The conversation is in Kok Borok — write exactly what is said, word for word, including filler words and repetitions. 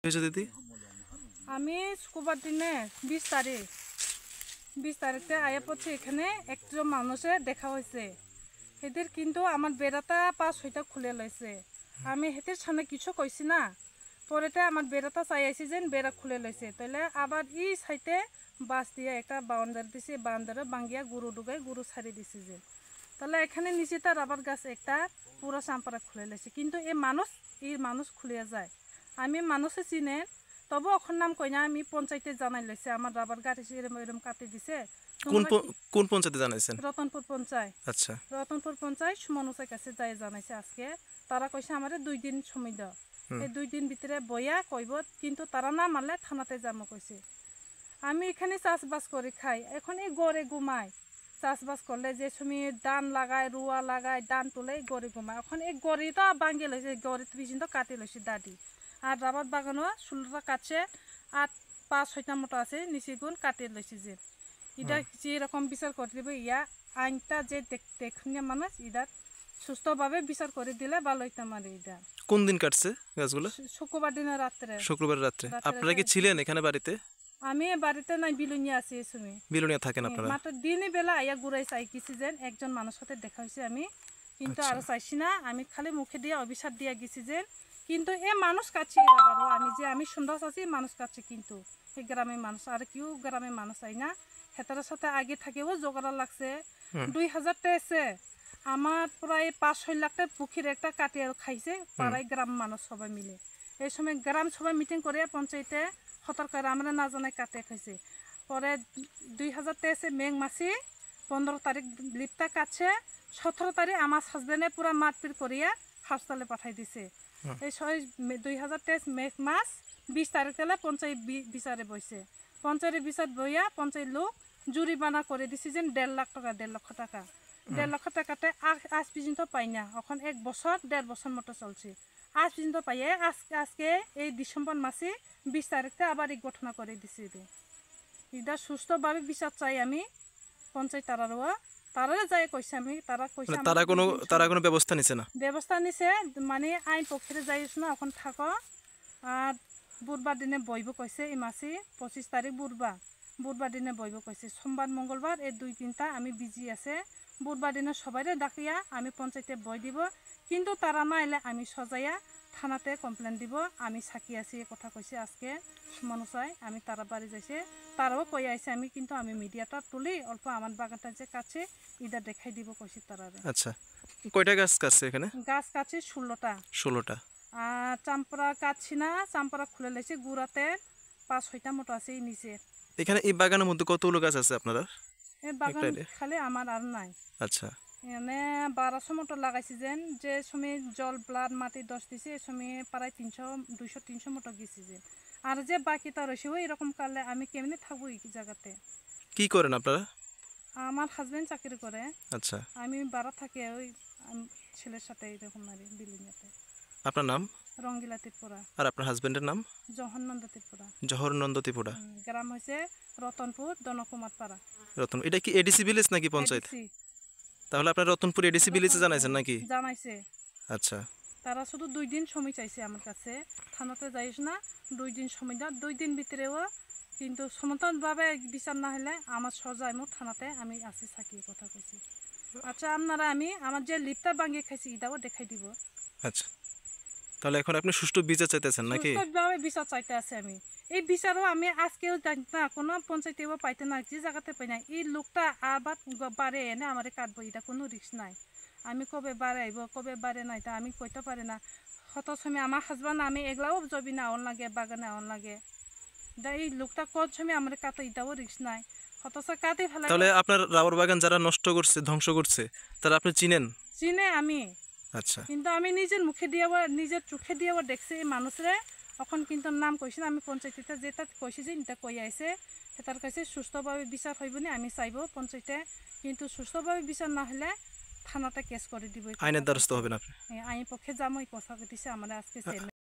হয়েছে দিদি? আমি শুক্রবার দিনে বিশ তারিখ, বিশ তারিখে আয়া পড়ছে এখানে একজন মানুষে দেখা হয়েছে। এদের কিন্তু আমার বেড়াটা পাঁচ ছয়টা খুলে লইছে। আমি হেতের সামনে কিছু কইছি না। পরেতে আমার বেড়াটা চাই আইছি যেন বেড়া খুলে লইছে। তাহলে আবার এই সাইডে বাঁশ দিয়ে একটা বাউন্ডারি দিছে, বাউন্ডারি ভাঙ্গিয়া গরু ঢুকাই গরু ছাড়ি দিছে যে। তাহলে এখানে নিচে তার রাবার গাছ একটা পুরা চাম্পারা খুলে লইছে। কিন্তু এই মানুষ, এই মানুষ খুলিয়া যায়। আমি মানুষে চিনে, তবু এখন নাম কই না, আমি পঞ্চায়েতে জানাই লাইছে, আমার রাবার গাছ এসে এরম এরম কাটি দিছে। কোন তোমরা প-, কি কোন পঞ্চায়েতে জানাইছেন? রতনপুর পঞ্চায়েত। আচ্ছা। রতনপুর পঞ্চায়েত সুমন ওসাই কাছে যাই জানাইছে আজকে। তারা কইছে আমারে দুই দিন সময় দাও। হুম। এই দুই দিন ভিতরে বইয়া কইব, কিন্তু তারা না মানলে থানাতে যাবো কইছে। আমি এখানে চাষবাস করে খাই, এখন এই ঘরে ঘুমাই। চাষবাস করলে যে সময় ধান লাগায়, রুয়া লাগায়, ধান তুলে এই ঘরে ঘুমায়। এখন এই ঘরে তো ভাঙ্গি লইছে, ঘরে তো বিচিন তো কাটি লইছে দাদি। আর রাবার বাগানও ষোলোটা কাটছে, আর পাঁচ ছয়টা মতো আছে, নিচে গুণ কাটি লইছে যে। এটা হুম। যে রকম বিচার করে দিবে, ইয়া আইনটা যে দেখ-, দেখুন মানুষ, এটা সুস্থভাবে বিচার করে দিলে ভালো হইতে পারে এটা। কোন দিন কাটছে গাছগুলো? শু-, শুক্রবার দিনে রাত্রে। শুক্রবার রাত্রে। রাত্রে আপনারা কি যাই। ছিলেন এখানে বাড়িতে? আমি বাড়িতে নাই, বিলুনিয়া আছি এই সময়। বিলুনিয়া থাকেন হ্যাঁ, আপনারা? মাত্র দিনই বেলা আইয়া ঘুরাই চাই গেছি যেন, একজন মানুষ সাথে দেখা হয়েছে আমি, কিন্তু আচ্ছা। আরো চাইছি না। আমি খালি মুখে দিয়ে অভিশাপ দিয়ে গেছি যেন, কিন্তু এ মানুষ কাছে এরা বারো, আমি যে আমি সন্দেহ আছি মানুষ কাছে, কিন্তু এই গ্রামের মানুষ আর কেউ গ্রামের মানুষ আই না। হেতার সাথে আগে থাকেও জোগাড়া লাগছে। হুম। দুই হাজার তেইশে আমার প্রায় পাঁচ ছয় লাখ টাকা পুকুর একটা কাটিয়ে খাইছে হুম। পাড়ায় গ্রাম মানুষ সবাই মিলে। এই সময় গ্রাম সভা মিটিং করে পঞ্চায়েতে হতর করে আমরা না জানাই কাটিয়ে খাইছে। পরে দুই হাজার তেইশে মে মাসে পনেরো তারিখ লিপটা কাটছে, সতেরো তারিখ আমার হাজবেন্ডে পুরা মারপিট করিয়া হাসপাতালে পাঠাই দিছে। হুম। এই ছয় মে, দুই হাজার তেইশ মে মাস বিশ তারিখ তেলে পঞ্চায়েত বি-, বিচারে বইছে। পঞ্চায়েত বিচার বইয়া পঞ্চায়েত লোক জরিমানা করে দিছে যে দেড় লাখ টাকা, দেড় লক্ষ টাকা। হুম। দেড় লক্ষ টাকাতে আ-, আজ পর্যন্ত পাই না। এখন এক বছর, দেড় বছর মতো চলছে। আজ পর্যন্ত পাই, এই আজ-, আজকে এই ডিসেম্বর মাসে বিশ তারিখে আবার এই ঘটনা করে দিছে। এটা, এটা সুস্থভাবে বিচার চাই আমি পঞ্চায়েত তারারও। তারারে যাই কইছে আমি, তারা কইছে মানে আমার তারা কোনো, কোনো টেনশন তারা নেই। কোনো ব্যবস্থা নিছে না? ব্যবস্থা নিছে, মানে আইন পক্ষে যাই না, এখন থাকো। আর বুধবার দিনে বইব কইছে, এই মাসে পঁচিশ তারিখ বুধবার, বুধবার দিনে বইব কইছে। সোমবার, মঙ্গলবার এই দুই দিনটা আমি বিজি আছে। বুধবার দিনে সবাইরে ডাকিয়া আমি পঞ্চায়েতে বই দিব, কিন্তু তারা না এলে আমি সজাইয়া থানাতে কমপ্লেন দিব। আমি সাক্ষী আছি, এই কথা কইছে আজকে সুমন ওসাই। আমি তারা বাড়ি যাইছে, তারাও কই আইছে আমি, কিন্তু আমি মিডিয়াটা তুলি অল্প আমার বাগানটা যে কাছে ইটা দেখাই দিব কইছে তারারে। আচ্ছা, কয়টা গাছ কাটছে এখানে? গাছ কাটছে ষোলোটা। ষোলোটা। আর চাম্পরা কাটছি না, চাম্পরা খুলে লেছে, গুড়াতে পাঁচ ছয়টা মতো আছে এই নিচে। এখানে এই বাগানের মধ্যে কতগুলো গাছ আছে আপনারা? এই বাগান একটা idea? খালি আমার আর নাই। আচ্ছা। এনে বারোশো মতো লাগাইছি যেন, যে সময় জল ব্লাড মাটি দশ দিছে, এই সময় প্রায় তিনশো, দুইশো, তিনশো মতো গেছি যেন। আর যে বাকিটা রয়েছে, ওই এরকম কালে আমি কেমনে থাকবো এই জায়গাতে? কি করেন আপনারা? আমার হাজবেন্ড চাকরি করে। আচ্ছা। আমি বাড়া থাকি ওই, আম, ছেলের সাথে এরকম আর কি, বিল্ডিং এতে। আপনার নাম? রঙ্গিলা ত্রিপুরা। আর আপনার হাজবেন্ডের নাম? জহরনন্দ ত্রিপুরা। জহরনন্দ ত্রিপুরা। হুম, গ্রাম হইছে রতনপুর, দনকুমার পাড়া। রতন, এটা কি এডিসি ভিলেজ নাকি পঞ্চায়েত? এডিসি। তাহলে আপনার রতনপুর এডিসি ভিলেজে রতনপুর জানাইছেন নাকি? জানাইছে। আচ্ছা। তারা শুধু দুই দিন সময় চাইছে আমার কাছে, থানাতে যাইস না, দুই দিন সময় দাও, দুই দিন ভিতরেও কিন্তু সনাতনভাবে বিচার না হলে আমার সহজে আমি থানাতে আমি আসি থাকি, কথা কইছি। আচ্ছা, আপনারা আমি আমার যে লিপটা ভাঙিয়ে খাইছি, এটাও দেখাই দিব। আচ্ছা, তাহলে এখন আপনি সুষ্ঠু বিচার চাইতেছেন নাকি? সুষ্ঠুভাবে বিচার চাইতে আছে আমি। এই বিচারও আমি আজকেও জানি না, কোনো পঞ্চায়েতেও পাইতে না, যে জায়গাতে পাই না। এই লোকটা আবার গ-, বারে এনে আমারে কাটবো, এটা কোনো রিস্ক নাই। আমি কবে বারে আইবো, কবে বারে নাই, তা আমি কইতে পারি না। হত সময় আমার হাজব্যান্ড আমি এগুলাও জবি না অন লাগে, বাগানে অন লাগে। দা এই লোকটা কোন সময় আমার কাতে ইটাও রিস্ক নাই। হত সে কাতে ফেলাই। তাহলে আপনার রাবার বাগান যারা নষ্ট করছে, ধ্বংস করছে, তারা আপনি চিনেন? চিনে আমি। আচ্ছা। কিন্তু আমি নিজের মুখে দিয়েও, নিজের চোখে দিয়েও দেখছি এই মানুষরে। এখন কিন্তু নাম কইছি না, আমি পঞ্চায়েতে যেটা কইছি যে এটা কই আইছে, সেটার কাছে সুস্থভাবে বিচার হইব না, আমি চাইবো পঞ্চায়েতে। কিন্তু সুস্থভাবে বিচার না হলে থানাতে কেস করে দিব। আইনের দ্বারস্থ হবেন আপনি? হ্যাঁ, আইন পক্ষে যাবো, এই কথা দিছে আমার আজকে আ-, চেয়ারম্যান।